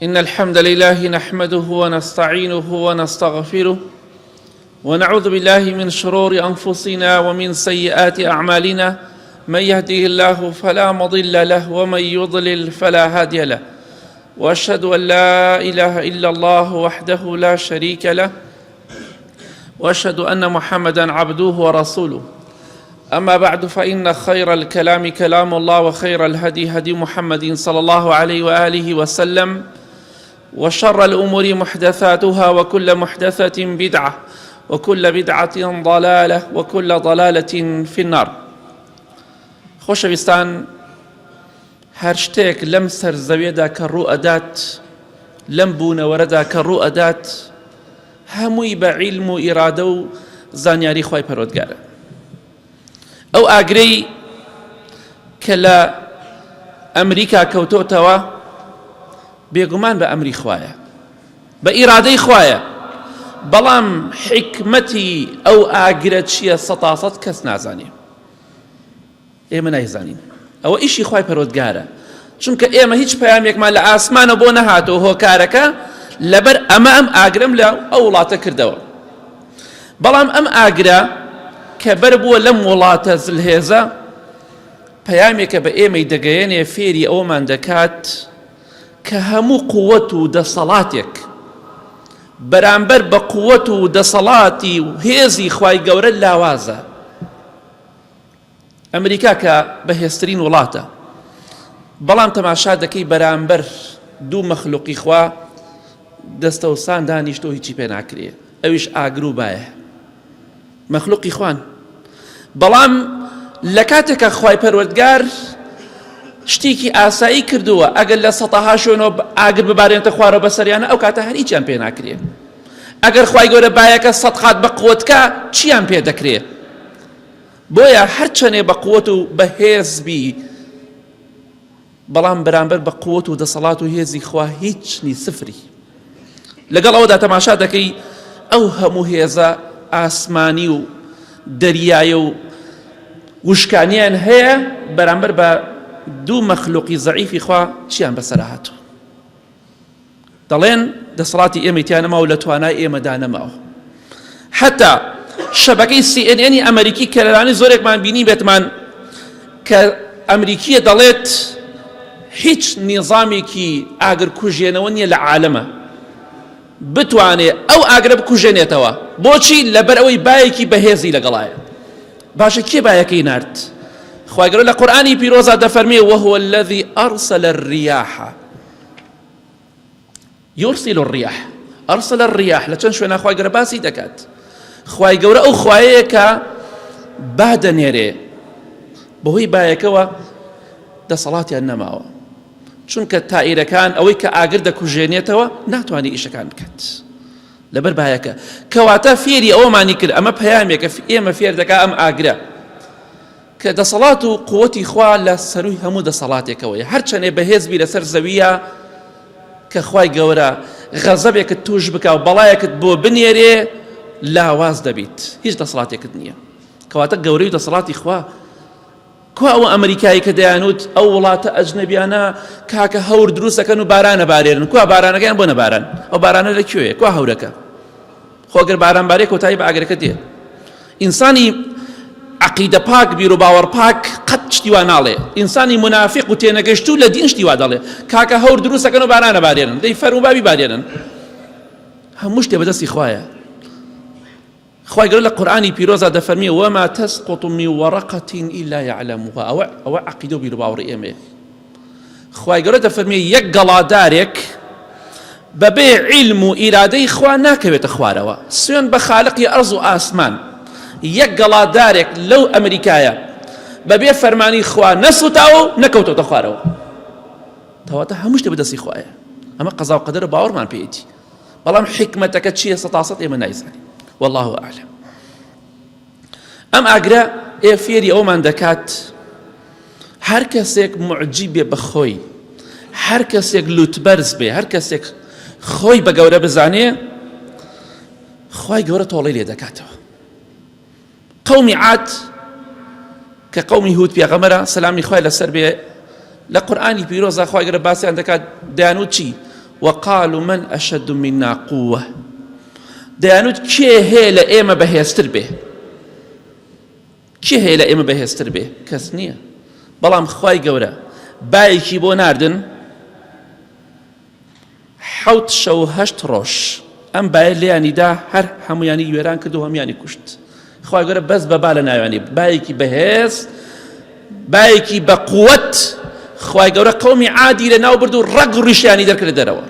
إن الحمد لله نحمده ونستعينه ونستغفره ونعوذ بالله من شرور أنفسنا ومن سيئات أعمالنا من يهده الله فلا مضل له ومن يضلل فلا هادي له واشهد ان لا اله الا الله وحده لا شريك له واشهد ان محمدا عبده ورسوله اما بعد فان خير الكلام كلام الله وخير الهدي هدي محمد صلى الله عليه واله وسلم وشر الامور محدثاتها وكل محدثه بدعه وكل بدعه ضلاله وكل ضلاله في النار خۆشەویستان هەر شتێک لەم سەر زەویەدا کە ڕوو ئەدات لەم بوونەوەرەدا کە ڕوو ئەدات هەمووی بە عیلم و ئیرادە و زانیاری خوای پەروەردگارە. ئەو ئاگرەی کە لە ئەمریکا کەوتۆتەوە بێگومان بە ئەمری خوایە بە ئیرادەی خوایە بەڵام حیکمەتی ئەو ئاگرە چییە سەتاسەد کەس نازانێ. ئێمە نایزانین ئەوە ئیشی خوای پەروەردگارە چونکە ئێمە هیچ پەیامێکمان لە ئاسمانە بۆ نەهاتەوە هۆکارەکە لەبەر ئەمە ئەم ئاگرم لە ئەو وڵاتە کردەوە بەڵام ئەم ئاگرە کە بەر بووە لەم وڵاتە زلهێزە پەیامێکە بە ئێمەی دەگەیەنێ فێری ئەومان دەکات کە هەموو قووەت و دەسەڵاتێک بەرامبەر بە قووەت و دەسەڵاتی و هێزی خوای گەورە لاوازە ئەمریکا کە بەهێزترین وڵاتە بەڵام تەماشا دەکەی بەرامبەر دوو مەخلوقی خوا دەستەوسان دانیشتۆ هیچی پێ ناکرێ ئەویش ئاگر و بایە مەخلوقی خوان بەڵام لە کاتێکە خوای پەروەردگار شتێکی ئاسایی کردووە ئەگەر لە سەتەها شوێنەوە ئاگر ببارێنتە خوارەوە بەسەریانە ئەو کاتە هەر هیچیان پێ ناکرێ ئەگەر خوای گەورە بایەکە سەد قات بە قوتکە چیان پێ دەکرێ بۆیە هەرچەنێ بە قوت و بەهێز بی بەڵام بەرامبەر بە قوت و دەسەڵات و هێزی خوا هیچ نی سفری لەگەڵ ئەوەدا تەماشا دەکەی ئەو هەموو هێزە ئاسمانی و دەریایە و وشکانیان هەیە بەرامبەر بە دوو مەخلوقی زەعیفی خوا چیان بەسەر هاتوو دەڵێن دەسەڵاتی ئێمەی تیا نەماوە لە توانای ئێمەدا نەماوە حتا شەبەکەی CNN ی ئەمریکی کە لەلانی زۆرێکمان بینی بێتمان کە ئەمریکیە دەڵێت هیچ نیزامێکی ئاگر کوژێنەوە نییە لە عالەمە بتوانێ ئەو ئاگرە بکوژێنێتەوە بۆچی لەبەر ئەوەی بایەکی بەهێزی لەگەڵایە باشە کێ بایەکەی نارد خوای گەورە لە قورئانی پیرۆزا دەفەرمێ وهو الذی ارسل الرياح یرسل الریاح ارسل الریاح لە چەند شوێنە خوای گەورە باسی دەکات خوای گەورە ئەو خوایەیە کە با دەنێرێ بەهۆی بایەکەوە دەسەڵاتیان نەماوە چونکە تائیرەکان ئەوەی کە ئاگر دەکوژێنێتەوە ناتوانێت ئیشەکان بکات لەبەر بایەکە کەواتە فێری ئەوەمانی کرد ئەمە پەیامێکە ئێمە فێر دەکا ئەم ئاگرە کە دەسەڵات و قوتی خوا لە سەرووی هەموو دەسەڵاتێکەوەیە هەرچەنێ بەهێز بی لەسەر زەویە کە خوای گەورە غەزەبێکت توش بکا و بەڵایەکت بۆ بنێرێ لاواز دەبیت هیچ دەسەڵاتێکت نییە کەواتە گەورەی دەسەڵاتی خوا کوا ئەوە ئەمریکایی کە دەیانوت ئەو وڵاتە ئەجنەبیانە کاکە هەور دروستەکەن و بارانە بارێنن کوا بارانەکەیان بۆ نەباران ئەو بارانە لە کوێیە کوا هەورەکە خۆ گەر باران بارێ کۆتایی بە ئاگرەکە دێ ئینسانی عقیدە پاک بیر و باوەڕ پاک قەت شتی وا ناڵێ ئینسانی منافق و تێنەگەشتوو لە دین شتی وا دەڵێ کاکە هەور دروستەکەن و بارانە بارێنن دەی فەرموو بابی بارێنن هەموو شتێ بەدەستی خوایە خوای گەورە لە قورئانی پیرۆزا دەفەرمێ وما تسقط من ورقة إلا يعلمها ئەوە ئەوە عەقیدە و بیروباوەڕی ئێمەیە خوای گەورە دەفەرمێ یەک گەڵادارێک بەبێ عیلم و ئیرادەی خوا ناکەوێتە خوارەوە سوێن بە خالقی ئەرز و ئاسمان یەک گەڵادارێک لەو ئەمریکایە بەبێ فەرمانی خوا نەسوتاوە و نەکەوتۆتە خوارەوە تەواتە هەموو شتێ بەدەستی خوایە ئەمە قەزا و قەدەرە باوەڕمان پێیەتی بەڵام حیکمەتەکە چییە سەتاسەد ئێمە نایزانین والله اعلم ئەم ئاگرە ئێ فێری ئەومان دەکات هەر کەسێک معجی بێ بە خۆی هەر کەسێک لوتبەرز بێ هەر کەسێک خۆی بە گەورە بزانێ خی گەورە تۆڵی لێ دەکاتەوە قەومی عاد کە قەومی هود پێغەمبەرە سەلامی خوای لەسەر بێ لە قورئانی پیرۆزا خوای گەورە باسیان دەکات دەیانوت چی؟ وقالوا من أشد منا قوة دەیانوت کێ هەیە لە ئێمە بەهێزتر بێ؟ کێ هەیە لە ئێمە بەهێزتر بێ؟ کەس نییە. بەڵام خوای گەورە بایەکی بۆ ناردن حەوت شەو هەشت ڕۆژ ئەم بایە لێیانی دا هەر هەمویانی وێران کرد و هەمویانی کوشت. خوای گەورە بەس بە با لە ناویانی بایەکی بەهێز بایەکی بە قوت خوای گەورە قەومی عادی لە ناو برد و ڕەگ و ڕیشیانی دەرکردە دەرەوە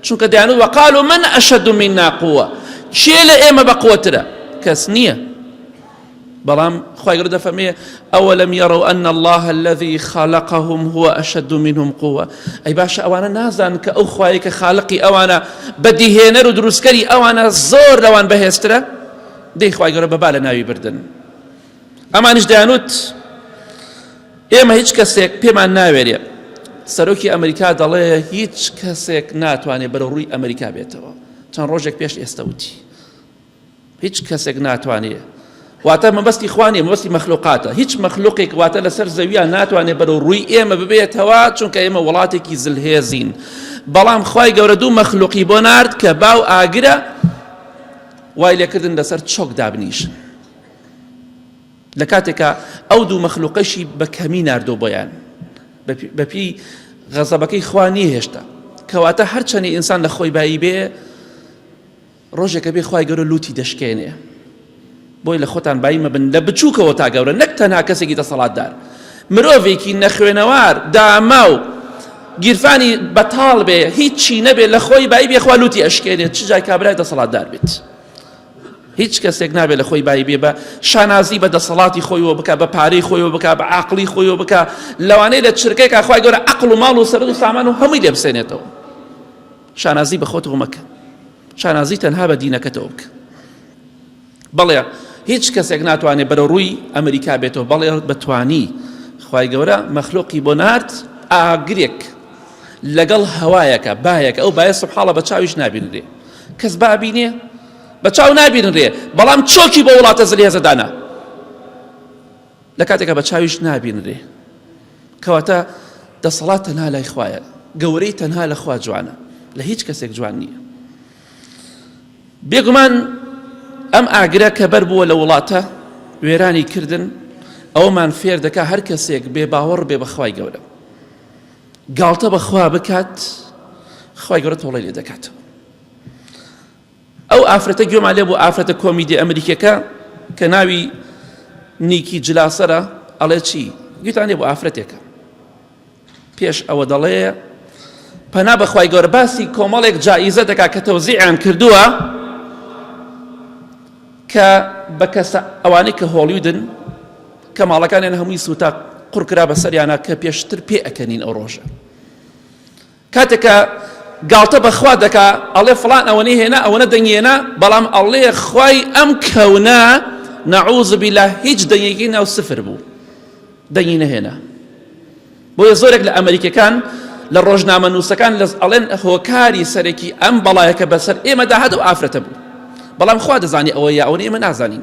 چونکە دەیانوت وقالوا من أشد منا قوة کێ لە ئێمە بە قوترە کەس نییە بەڵام خوای گەورە دەفەرمێ ئەوەلم یەڕەو أن الله الذي خلقهم هو أشد منهم قوة ئەی باشە ئەوانە نازان کە ئەو خوایە کە خالقی ئەوانە بەدیهێنەر و دروستکەری ئەوانە زۆر لەوان بەهێزترە دەی خوای گەورە بەبا لە ناوی بردن ئەمانیش دەیانوت ئێمە هیچ کەسێک پێمان ناوێرێ سەرۆکی ئەمریکا دەڵێ هیچ کەسێک ناتوانێت بەرەو ڕووی ئەمریکا بێتەوە چەند ڕۆژێک پێش ئێستا وتی هیچ کەسێک ناتوانێ واتە مەبەستی خوا نیە مەبەستی مەخلوقاتە هیچ مەخلوقێک واتە لەسەر زەویان ناتوانێت بەرەو ڕووی ئێمە ببێتەوە چونکە ئێمە وڵاتێکی زلهێزین بەڵام خوای گەورە دوو مەخلوقی بۆ نارد کە باو ئاگرە وای لێکردن لەسەر چۆک دابنیشن لە کاتێکا ئەو دوو مەخلوقەشی بە کەمی ناردۆ بۆیان بەپی غەزەبەکەی خوا نییە هێشتا کەواتە هەرچەنی ئینسان لە خۆی بایی بێ ڕۆژێک ئەبێ خوای گەورە لوتی دەشکێنێ بۆی لە خۆتان بایی مەبن لە بچووکەوە تا گەورە نەک تەنها کەسێکی دەسەڵاتدار مرۆڤێکی نەخوێنەوار داماو گیرفانی بەتاڵ بێ هیچی نەبێ لە خۆی بایی بێ خوا لوتی ئەشکێنێت چ جای کابرای دەسەڵاتدار بێت هیچ کەسێک نابێت لە خۆی بایی بێ بە شانازی بە دەسەڵاتی خۆیەوە بک بە پارەی خۆیەوە بک بە عقلی خۆیەوە بک لەوانەیە لە چرکێکا خوای گەورە عقل و ماڵ و سەرد و سامان و هەمووی لێ بسێنێتەوە شانازی بە خۆتەوە مەکە شانازی تەنها بە دینەکەتەوە بکە بەڵێ هیچ کەسێک ناتوانێت بەرە ڕووی ئەمریکا بێتەوە بەڵێ بەتوانی خوای گەورە مەخلوقی بۆ نارد ئاگرێک لەگەڵ هەوایەکە بایەکە ئەو بایە سبحاڵە بە چاویش نابینرێ کەس بابینێ بە چاو نابینرێ بەڵام چۆکی بۆ وڵاتە زلهێزە دانا لە کاتێکا بە چاویش نابینرێ کەواتە دەسەڵات تەنها لای خوایە گەورەی تەنها لە خوا جوانە لە هیچ کەسێک جوان نییە بێگومان ئەم ئاگرە کە بەر بووە لە وڵاتە وێرانی کردن ئەومان فێر دەکا هەر کەسێک بێ باوەڕ بێ بەخوای گەورە گاڵتە بەخوا بکات خوای گەورە تۆڵەی لێ دەکاتەوە ئەو ئافرەتە گوێمان لێ بوو ئافرەتە کۆمیدی ئەمریکیەکە کە ناوی نیکی جلاسەرە ئەڵێ چی گوێتان لێ بوو ئافرەتێکە پێش ئەوە دەڵێ پەنا بەخوای گەورە باسی کۆمەڵێک جائیزە دەکا کە تەوزیعیان کردووە کە بە کەسە ئەوانەی کە هۆڵیودن کە ماڵەکانیان هەمووی سووتا قڕکرا بەسەریانە کە پێشتر پێ ئەکەنین ئەو ڕۆژە کاتێک کە گاڵتە بە خوا دەکا ئەڵێ فڵان ئەوەنەی هێنا ئەوەنە دەنگی هێنا بەڵام ئەڵێ خوای ئەم کەونە نعوذ بالله هیچ دەنگێکی ناو سفر بوو دەنگی نەهێنا بۆیە زۆرێک لە ئەمریکەکان لە ڕۆژنامە نووسەکان لە ئەڵێن هۆکاری سەرەکی ئەم بەڵایەکە بەسەر ئێمەدا هات و ئافرەتە بوو بەڵام خوا دەزانی ئەوە یا ئەوە ئێمە نازانین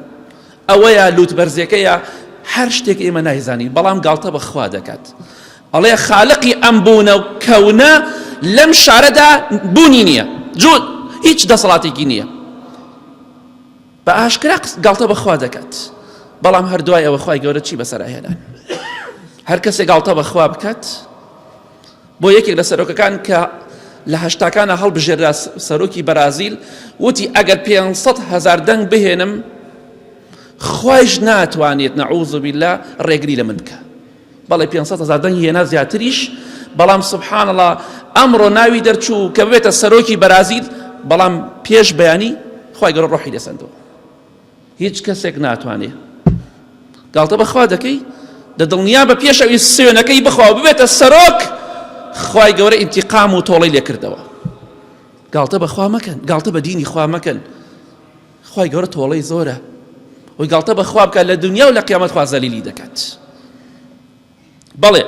ئەوەیە لوت بەرزێکەیە هەر شتێک ئێمە نایزانین بەڵام گاڵتە بە خوا دەکات ئەڵێ خالقی ئەم بوونە و کەونە لەم شارەدا بوونی نییە جوود هیچ دەسەڵاتێکی نییە بە ئاشکرا گاڵتە بەخوا دەکات بەڵام هەر دوای ئەوە خوای گەورە چی بەسەر هێنان هەر کەسێک گاڵتە بەخوا بکات بۆ یەکێک لە سەرۆکەکان کە لە هەشتاکانە هەڵبژێرا سەرۆکی بەرازیل وتی ئەگەر 500 هزار دەنگ بهێنم خوایش ناتوانێت نەعوذ بالله ڕێگری لە من بکە بەڵێ 500 هەزار دەنگی هێنا زیاتریش بەڵام سبحان الله ئەمڕۆ ناوی دەرچوو کە ببێتە سەرۆکی بەرازیل بەڵام پێش بەیانی خوای گەورە ڕۆحی لێسەندەوە هیچ کەسێک ناتوانێ گاڵتە بەخوا دەکەی دە دڵنیا بە پێش ئەوی سوێنەکەی بخوا و ببێتە سەرۆک خوای گەورە ئینتیقام و تۆڵەی لێکردەوە گاڵتە بەخوا مەکەن گاڵتە بە دینی خوا مەکەن خوای گەورە تۆڵەی زۆرە وی گاڵتە بە خوا بکات لە دنیا و لە قیامەت خوا زەلیلی دەکات بەڵێ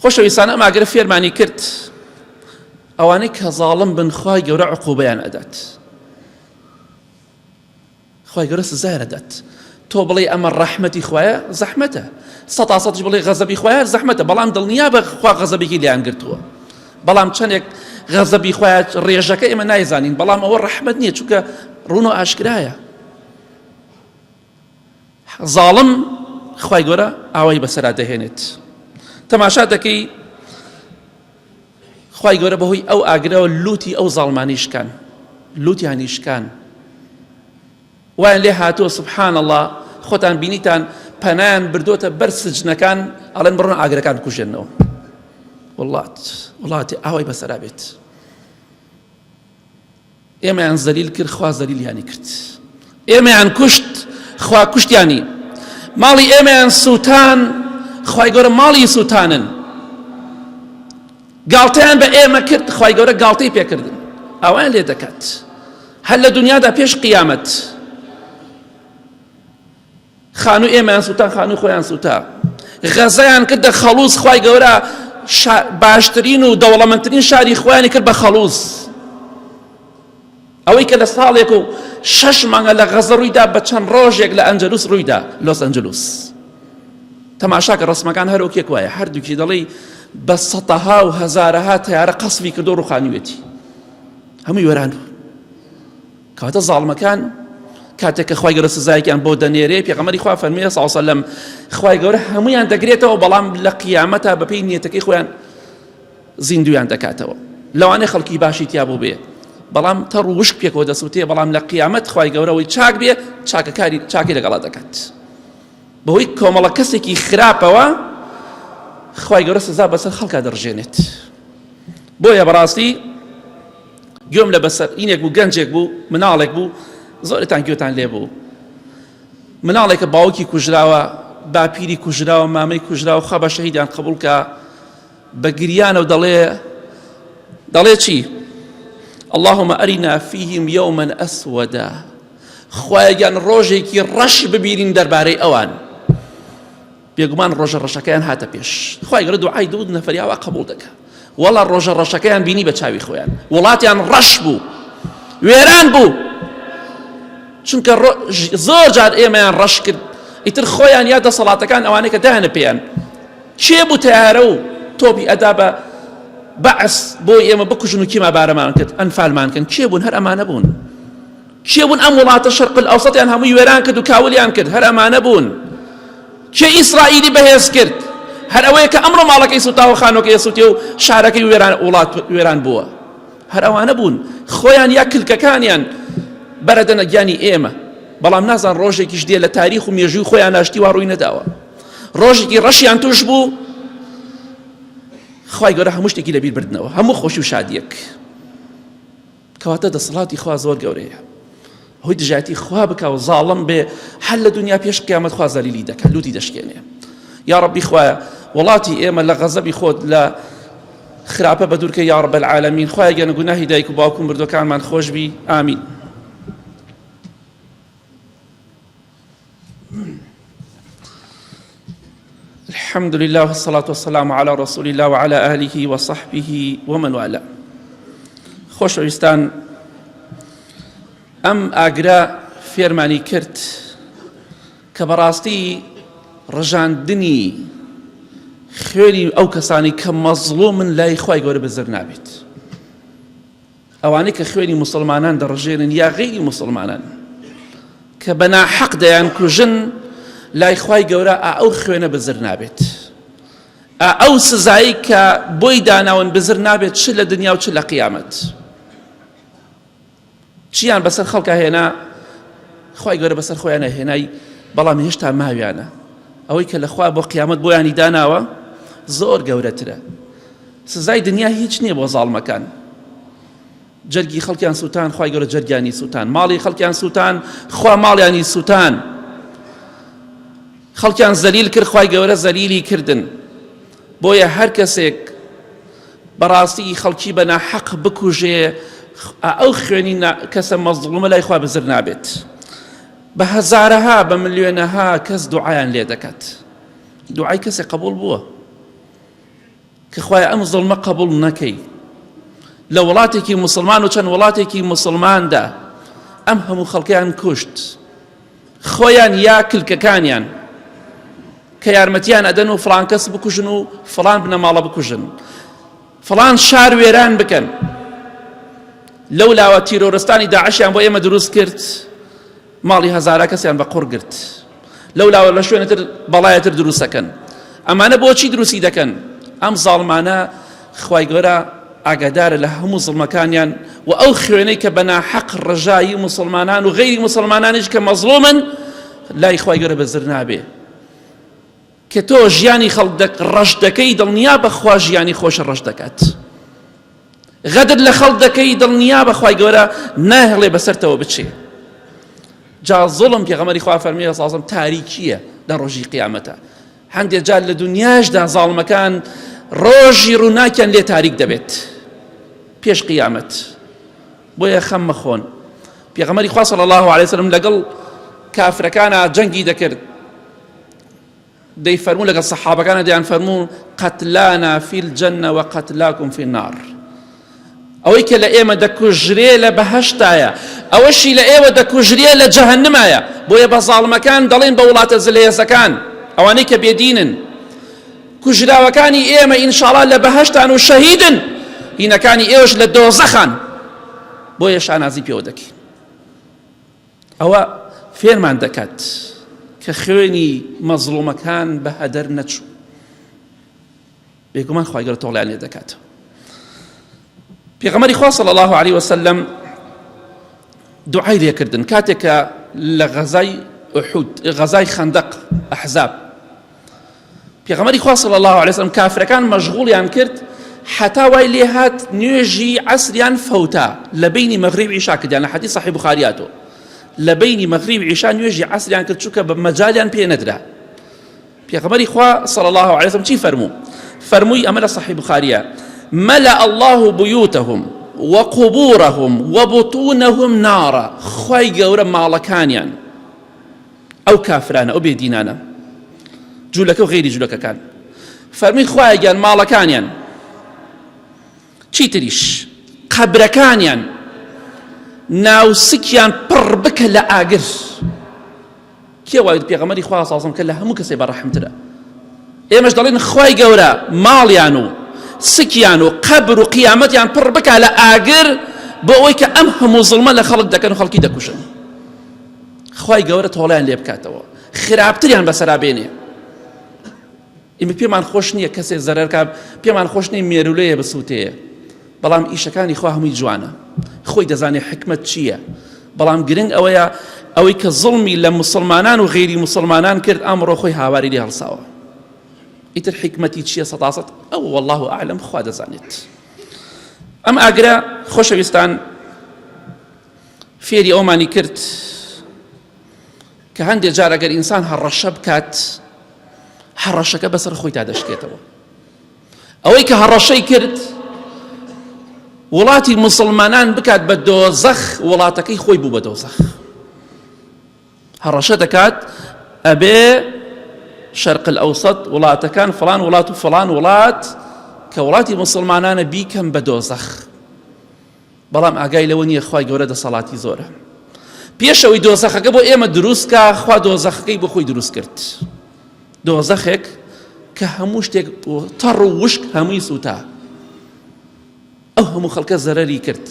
خۆشەویستان ئەم ئاگرە فێرمانی کرد ئەوانەی کە زاڵم بن خوای گەورە عقوبەیان ئەدات خوای گەورە سزایان ئەدات تۆ بڵێ ئەمە ڕەحمەتی خوایە زەحمەتە سەتا سەتیش بڵێ غەزەبی خوایە زەحمەتە بەڵام دڵنیا بە خوا غەزەبێکی لێیان گرتووە. بەڵام چەندێک غەزەبی خوایە ڕێژەکە ئێمە نایزانین بەڵام ئەوە ڕەحمەت نییە چونکە ڕوون و ئاشکرایە زاڵم خوای گەورە ئاوای بەسەرا دەهێنێت تەماشا دەکەی خوای گەورە بەهۆی ئەو ئاگرەوە لوتی ئەو زاڵمانی شکان لوتیانی شکان وایان لێ هاتووە سبحان الله خۆتان بینیتان پەنایان بردوتە بەر سجنەکان ئەڵێن بڕۆن ئاگرەکان کوژێنەوە وڵات وڵاتی ئاوای بەسەرا بێت ئێمەیان زەلیل کرد خوا زەلیلیانی کرد ئێمەیان کوشت خوا کوشتیانی ماڵی ئێمەیان سووتان خوای گەورە ماڵی سووتانن گاڵتەیان بە ئێمە کرد خوای گەورە گاڵتەی پێکردن ئەوان لێ دەکات هەر لە دنیادا پێش قیامەت خانوو ئێمەیان سووتان خانووی خۆیان سووتا غەزەیان کردە خەڵوز خوای گەورە باشترین و دەوڵەمەندترین شاری خۆیانی کرد بە خەڵوز ئەوەی کە لە ساڵێک و شەش مانگە لە غەزە ڕوویدا بە چەند ڕۆژێک لە ئەنجلوس ڕوویدا لۆس ئەنجلوس تەماشاکە ڕسمەکان هەرۆکێک وایە هەردووکی دەڵێی بە سەتەها و هەزارەها تیارە قەسفی کردو ڕوخانیوێتی هەمووی وێران بوو کەواتە زاڵمەکان کاتێک کە خوای گەورە سزایەکیان بۆ دەنێرێ پێغەمبەری خوا فەرمووی صلی الله علیه وسلم خوای گەورە هەمویان دەگرێتەوە بەڵام لە قیامەتا بەپێی نیەتەکەی خۆیان زیندویان دەکاتەوە لەوانەیە خەڵکی باشی تیا بوو بێ بەڵام تەڕ و وشک پێکەوە دەسووتێ بەڵام لە قیامەت خوای گەورەوەی چاک بێ چاکەکاری چاکی لەگەڵا دەکات بەهۆی کۆمەڵە کەسێکی خراپەوە خوای گەورە سزا بەسەر خەڵکا دەڕژێنێت بۆیە بەڕاستی گوێم لە بەسەر ئینێک بوو گەنجێک بوو مناڵێک بوو زۆرتان گوێتان لێ بوو مناڵێکە باوکی کوژراوە باپیری کوژراوە مامەی کوژراوە خوا بە شەهیدیان قبول کە بە گریانەوە دەڵێ دەڵێ چی اللهم أرنا فيهم يوما أسودا خوایە گیان ڕۆژێکی ڕەش ببینین دەربارەی ئەوان بێگومان ڕۆژە ڕەشەکەیان هاتە پێش خوای گەورە دوعای دوو نەفەری ئاوا قبوڵ دەکا وەڵا ڕۆژە ڕەشەکەیان بینی بە چاوی خۆیان وڵاتیان ڕەش بوو وێران بوو چونکە زۆر جار ئێمەیان ڕەش کرد ئیتر خۆیان یا دەسەڵاتەکان ئەوانەی کە دایانە پێیان کێ بوو تەیارە و تۆپی ئەدا بە بەعس بۆ ئێمە بکوژن و کیما بارەمان کرد ئەنفالمان کەن کێ بوون هەر ئەمانە بوون کێ بوون ئەم وڵاتە شەرق الئەوسەتیان هەمووی وێران کرد و کاولیان کرد هەر ئەمانە بوون کێ ئیسرائیلی بەهێز کرد هەر ئەوەیە کە ئەمڕۆ ماڵەکەی سوتاوە خانۆکەی سوتێ و شارەکەی وێران وڵات وێران بووە هەر ئەوانە بوون خۆیان یا کلکەکانیان بەرەدەنە گیانی ئێمە بەڵام نازان ڕۆژێکیش دێ لە تاریخ و مێژووی خۆیان ناشتی وا ڕووی نەداوە ڕۆژێکی ڕەشیان توش بوو خوای گەورە هەموو شتێکی لەبیر بردنەوە هەموو خۆشی و شادیەک کەواتە دەسەڵاتی خوا زۆر گەورەیە هۆی دژایەتی خوا بکە و زاڵم بێ هەر لە دنیا پێش قیامەت خوا زەلیلی دەکات لوتی دەشکێنێ یا ڕەبی خوایە وڵاتی ئێمە لە غەزەبی خۆت لە خراپە بە دوورکە یا رب العالمین خوایە گەنە گوناهی دایک و باوک و مردوەکانمان خۆش بی ئامین الحمد لله والصلاة والسلام على رسول الله وعلى آله وصحبه ومن والاه خۆشەویستان ئەم ئاگرە فێرمانی کرد کە بەڕاستی ڕژاندنی خوێنی ئەو کەسانی کە مەزڵومن لای خوای گەورە بەزر نابێت ئەوانەی کە خوێنی موسڵمانان دەڕژێنن یا غەیری موسڵمانان کە بە ناحەق دەیانکوژن لای خوای گەورە ئا ئەو خوێنە بزر نابێت ئا ئەو سزایی کە بۆی داناون بزر نابێت چ لە دنیا و چ لە قیامەت چیان بەسەر خەڵکا هێنا خوای گەورە بەسەر خۆیانە هێنای بەڵام هێشتا ماویانە ئەوەی کە لەخوا بۆ قیامەت بۆیانی داناوە زۆر گەورەترە سزای دنیا هیچ نییە بۆ زاڵمەکان جەرگی خەڵکیان سووتان خوای گەورە جەرگیانی سووتان ماڵی خەڵکیان سووتان خوا ماڵیانی سووتان خەڵکیان زەلیل کرد خوای گەورە زەلیلی کردن بۆیە هەر کەسێک بەڕاستی خەڵکی بە ناحەق بکوژێ ئەو خوێنی کەسە مەزڵومە لای خوا بزر نابێت بە هەزارەها بە ملیۆنەها کەس دوعایان لێ دەکات دوعای کەسێک قبول بووە کە خوایە ئەم زوڵمە قبوڵ نەکەی لە وڵاتێکی موسڵمان و چەند وڵاتێکی موسڵماندا ئەم هەموو خەڵکیان کوشت خۆیان یا کلکەکانیان کە یارمەتیان ئەدەن و فڵان کەس بکوژن و فڵان بنەماڵە بکوژن. فڵان شار وێران بکەن. لەو لاوە تیرۆرستانی داعشیان بۆ ئێمە دروست کرد، ماڵی هەزارا کەسیان بە قوڕ گرت. لەو لاوە لە شوێنە تر بەڵایە تر دروست دەکەن. ئەمانە بۆچی دروستی دەکەن؟ ئەم زاڵمانە خوای گەورە ئاگادارە لە هەموو زوڵمەکانیان و ئەو خوێنەی کە بە ناحەق ڕژایی موسڵمانان و غەیری موسڵمانانیش کە مەزڵومن لای خوای گەورە بەزر نابێ. کە تۆ ژیانی خەڵک ڕەش دەکەی دڵنیا بە خوا ژیانی خۆش ڕەش دەکات. غەدر لە خەڵک دەکەی دڵنیا بە خوای گەورە ناهێڵێ بەسەرتەوە بچێ. جا زوڵم پێغەمبەری خوا فەرمی سازم تاریکیە لە ڕۆژی قیامەتە. هەندێک جار لە دنیاشدا زاڵمەکان ڕۆژی ڕووناکیان لێ تاریک دەبێت پێش قیامەت. بۆیە خەم مەخۆن. پێغەمبەری خوا صلی الله علیه وسلم لەگەڵ کافرەکانا جەنگی دەکرد دەیفەرموو لەگەڵ سەحابەکانە دەیان فەرموو قەتلانا فی الجنە و قەتلاکم فی النار ئەوەی کە لە ئێمە دەکوژرێ لە بەهەشتایە ئەوەشی لە ئێوە دەکوژرێ لە جەهەنمایە بۆیە بە زاڵمەکان دەڵێن بە وڵاتە زلهێزەکان ئەوانەی کە بێدینن کوژراوەکانی ئێمە ئینشاڵا لە بەهەشتان و شەهیدن هینەکانی ئێوەش لە دۆزەخان بۆیە شانازی پێوە دەکەین ئەوە فێرمان دەکات کە خوێنی مەزڵومەکان بە هەدەر نەچوو. بێگومان خوای گەورە تۆڵیان لێ دەکاتەوە. پێغەمبەری خوا صلی الله علیه وسلم دوعای لێکردن کاتێک کە لە غەزای ئوحود غەزای خەندەق ئەحزاب پێغەمبەری خوا صلی اللە علیە وسلم کافرەکان مەشغوڵیان کرد حتا وای لێ هات نوێژی عەسریان فەوتا لە بینی مەغریب عیشا کردیان لە حەدیث صحیح بخاریاتۆ لە بینی مەغریب عیشا نوێژی عەسریان کرد چونکە بە مەجالیان پێ نەدرا پێغەمبەری خوا صلی الله علیه وسلم چی فەرموو فەرمووی ئەمە لە صحیح بخاریە ملأ الله بيوتهم وقبورهم وبطونهم نارا خوای گەورە ماڵەکانیان ئەو کافرانە ئەو بێدینانە جولەکە و غەیری جولەکەکان فەرمی خوایە گیان ماڵەکانیان چیتریش قەبرەکانیان ناوسکیان پڕ بکە لە ئاگر کێ وای پێغەمەری خوا سازم کە لە هەموو کەسێ بە ڕەحمترە ئێمەش دەڵێن خوای گەورە ماڵیان و سکیان و قەبر و قیامەتیان پڕ بکە لە ئاگر بۆ ئەوەی کە ئەم هەموو زڵمە لە خەڵک دەکەن و خەڵکی دەکوژن خوای گەورە تۆڵەیان لێ بکاتەوە خراپتریان بەسەرا بێنێ ئێمە پێمان خۆش نییە کەسێک زەرەرکە پێمان خۆش نییە مێرولەیە بسووتەیە بەڵام ئیشەکانی خوا هەمووی جوانە خۆی دەزانێت حکمت چییە بەڵام گرنگ ئەوەیە ئەوەی کە زڵمی لە مسلمانان و غیری مسلمانان کرد ئەمڕۆ خۆی هاواری لێ هەڵساوە ئیتر حکمەتی چییە سەتاسەت ئەو والله ئەعلم خوا دەزانێت ئەم ئاگرە خۆشەویستان فێری ئەومانی کرد کە هەندێک جار ئەگەر ئینسان هەڕەشە بکات هەڕەشەکە بەسەر خۆیدا دەشکێتەوە ئەوەی کە هەڕەشەی کرد وڵاتی مسلمانان بکات بە دۆزەخ وڵاتەکەی خۆی بوو بە دۆزەخ هەڕەشە دەکات ئەبێ شەرق الئەوسەت وڵاتەکان فڵان وڵات و فڵان وڵات کە وڵاتی مسلمانانە بیکەم بە دۆزەخ بەڵام ئاگای لەوە نییە خوای گەورە دەسەڵاتی زۆرە پێش ئەوەی دۆزەخەکە بۆ ئێمە دروست کا خوا دۆزەخەکەی بۆ خۆی دروست کرد دۆزەخێک کە هەموو شتێک تەڕ و وشک هەمووی سووتا ئەو هەموو خەڵکە زەرەری کرد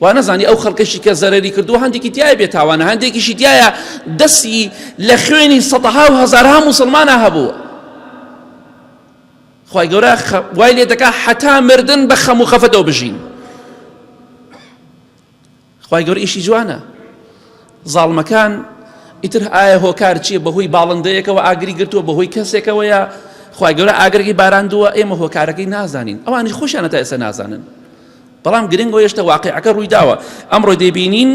وا نەزانی ئەو خەڵکەشی کە زەرەری کردو هەندێکی تایە بێتاوانە هەندێکیشی تایە دەستی لە خوێنی سەدەها و هەزارها موسڵمانە هەبوو خوای گەورە وای لێ دەکا حەتا مردن بە خەم و خەفەتەوە بژین خوای گەورە ئیشی جوانە زاڵمەکان ئیتر ئایا هۆکار چییە بەهۆی باڵندەیەکەوە ئاگری گرتووە بەهۆی کەسێکەوەیە خوای گەورە ئاگرێکی باراندووە ئێمە هۆکارەکەی نازانین ئەوانی خۆشیانە تا ئێستا نازانن بەڵام گرنگ ئەوەیە شتە واقیعەکە ڕوویداوە ئەمڕۆ دەیبینین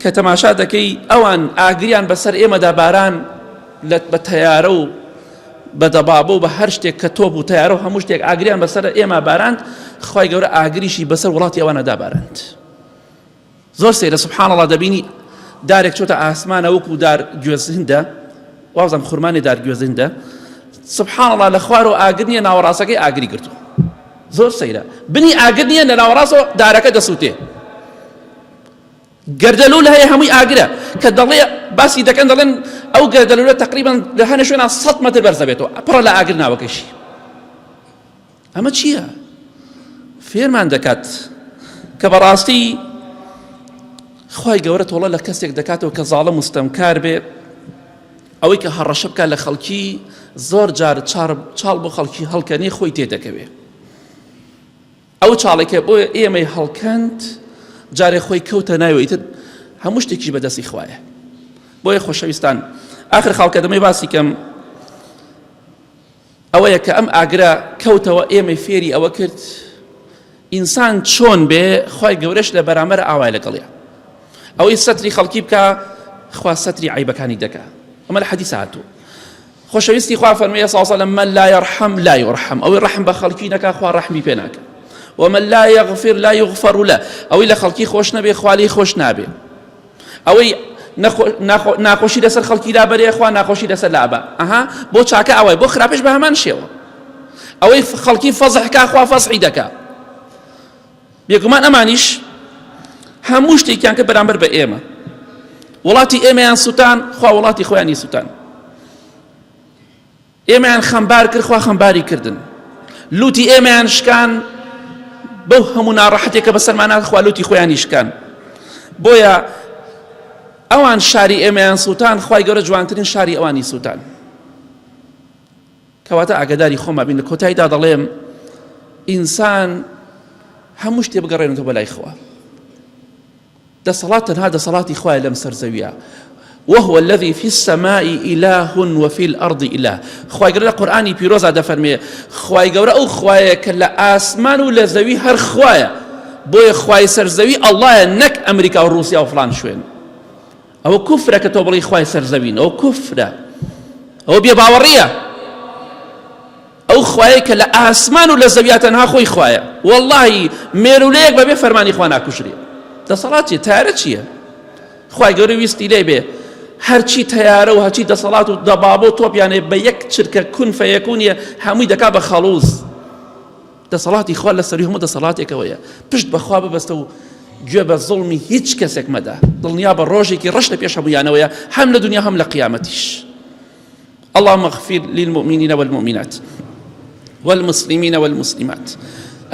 کە تەماشا دەکەی ئەوان ئاگریان بەسەر ئێمەدا باران لە بە تەیارە و بە دەبابە و بە هەر شتێک کە تۆپ و تەیارە و هەموو شتێک ئاگریان بەسەر ئێمە باراند خوای گەورە ئاگریشی بەسەر وڵاتی ئەوانەدا باراند زۆر سەیرە سبحان اللە دەبینی دارێک چۆتە ئاسمانە وەکو دار گوێزهندە وابزانم خورمانی دار گوێزهندە سبحان اللە لە خوارەوە ئاگر نییە ناوەڕاستەکەی ئاگری گرتووە زۆر سەیرە بنی ئاگر نییە لە ناوەڕاستەوە دارەکە دەسووتێ گەردەلول هەیە هەمووی ئاگرە کە دەڵێ باسی دەکەن دەڵێن ئەو گەردەلولە تقریبا لە هەنە شوێنە 100 مەتر بەرز دەبێتەوە پڕە لە ئاگر ناوەکەشی ئەمە چییە؟ فێرمان دەکات کە بەڕاستی خوای گەورە تۆڵە لە کەسێک دەکاتەوە کە زاڵم و ستەمکار بێ ئەوەی کە هەڕەشە بکات لە خەڵکی زۆر جار چاڵ بۆ خەڵکی هەڵکەنێ خۆی تێدەکەوێ ئەو چاڵێک کە بۆ ئێمەی هەڵکەند جارێ خۆی کەوتە ناوی ئیتر هەموو شتێکی بەدەستی خوایە بۆیە خۆشەویستان ئاخر خاڵکە دەمەی باسی کەم ئەوەیە کە ئەم ئاگرە کەوتەوە ئێمەی فێری ئەوە کرد ئینسان چۆن بێ خوای گەورەش لە بەرامبەر ئاوای لەگەڵیا ئەوەی سەتری خەڵکی بکە خوا سەتری عیبەکانی دەکا ئەمە لە حەدیث هاتوو خۆشەویستی خوا فەرمووی صلی الله من لا يرحم لا يرحم ئەوەی ڕەحم بە خەڵکی نەکا خوا ڕەحمی پێ ناکە ومن لا يغفر لا يغفر له ئەوەی لە خەڵکی خۆش نەبێ خوا لێی خۆش نابێ ئەوەی ناخۆشی لەسەر خەڵکی لابەرێ خوا ناخۆشی لەسەر لابە ئەها بۆ چاکە ئەوای بۆ خراپش بە هەمان شێوە ئەوەی خەڵکی فەزح کا خوا فەزحی دەکا بێگومان ئەمانیش هەموو شتێکیان کە بەرامبەر بە ئێمە وڵاتی ئێمەیان سووتان خوا وڵاتی خۆیانی سووتان ئێمەیان خەمبار کرد خوا خەمباری کردن لوتی ئێمەیان شکان بەو هەموو ناڕەحەتێکە بەسەرمان هات خوا لوتی خۆیانی شکان بۆیە ئەوان شاری ئێمەیان سووتان خوای گەورە جوانترین شاری ئەوانی سووتان کەواتە ئاگداری خۆما بین لە کۆتاییدا دەڵێم ئینسان هەموو شتێ بگەڕێنێتەوە بەلای خوا دەسەڵات تەنها دەسەڵاتی خوایە لەم سەر زەویە وهو الذي في السماء إله وفي الأرض إله خوای گەورە لە قورئانی پیرۆزا دەفەرمێ خوای گەورە ئەو خوایە کە لە ئاسمان و لە زەوی هەر خوایە بۆیە خوای سەر زەوی ئەڵڵایە نەک ئەمریکا و ڕووسیا و فڵان شوێن ئەوە کوفرە کە تۆ بڵێی خوای سەر زەوین ئەوە کوفرە ئەوە بێباوەڕیە ئەو خوایەی کە لە ئاسمان و لە زەویا تەنها خۆی خوایە وەڵڵاهی مێرولەیەک بەبێ فەرمانی خوا ناکوژرێ دەسەڵات چیە تارە چییە خوای گەورە ویستی لێ بێ هەرچی تەیارە و هەرچی دەسەڵات و دەبابە و تۆپیانێ بە یەک چرکە کون فەیەکونیە هەمووی دەکا بە خەڵوز دەسەڵاتی خوا لە سەری هەموو دەسەڵاتێکەوەیە پشت بەخوا ببەستە و گوێ بە زوڵمی هیچ کەسێک مەدە دڵنیا بە ڕۆژێکی ڕەش لە پێش هەمویانەوەیە هەم لە دنیا هەم لە قیامەتیش اللهم اغفر للمؤمنين والمؤمنات والمسلمين والمسلمات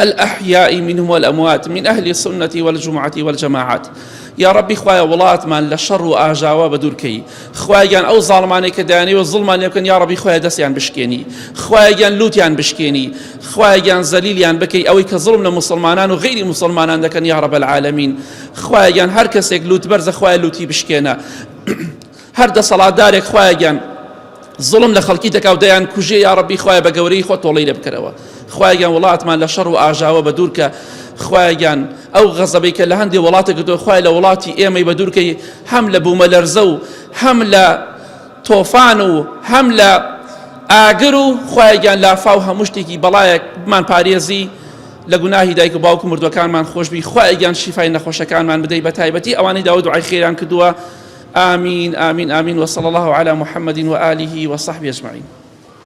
الأحياء منهم والأموات من أهل السنة والجمعة والجماعات یا ڕەبی خوایە وڵاتمان لە شەڕ و ئاژاوە بە دوورکەی خوایە گیان ئەو زاڵمانەی کە دەیانەوێت زوڵمان لێ بکەن یا ڕەبی خوایە دەستیان بشکێنی خوایە گیان لوتیان بشکێنی خوایە گیان زەلیلیان بکەی ئەوەی کە زوڵم لە موسڵمانان و غەیری موسڵمانان دەکەن یا رب العالمین خوایە گیان هەر کەسێک لوت بەرزە خوایە لوتی بشکێنە هەر دەسەڵاتدارێک خوایە گیان زوڵم لە خەڵکی دەکا و دەیان کوژێ یا ڕەبی خوایە بە گەورەی خۆت تۆڵەی لێ بکەرەوە خوایە گیان وڵاتمان لە شەڕ و ئاژاوە بە دوورکە خوایە گیان ئەو غەزەبەی کە لە هەندێ وڵاتە کردووە خوایە لە وڵاتی ئێمەی بە دوورکەی هەم لە بوومەلەرزە و هەم لە تۆفان و هەم لە ئاگر و خوایە گیان لافاو هەموو شتێکی بەڵایەک بمان پارێزی لە گوناهی دایک و باوک و مردوەکانمان خۆشبی خوایە گیان شیفای نەخۆشەکانمان بدەی بە تایبەتی ئەوانەی داوای دوعای خێریان کردووە آمين آمين آمين وصلى الله على محمد وآله وصحبه أجمعين.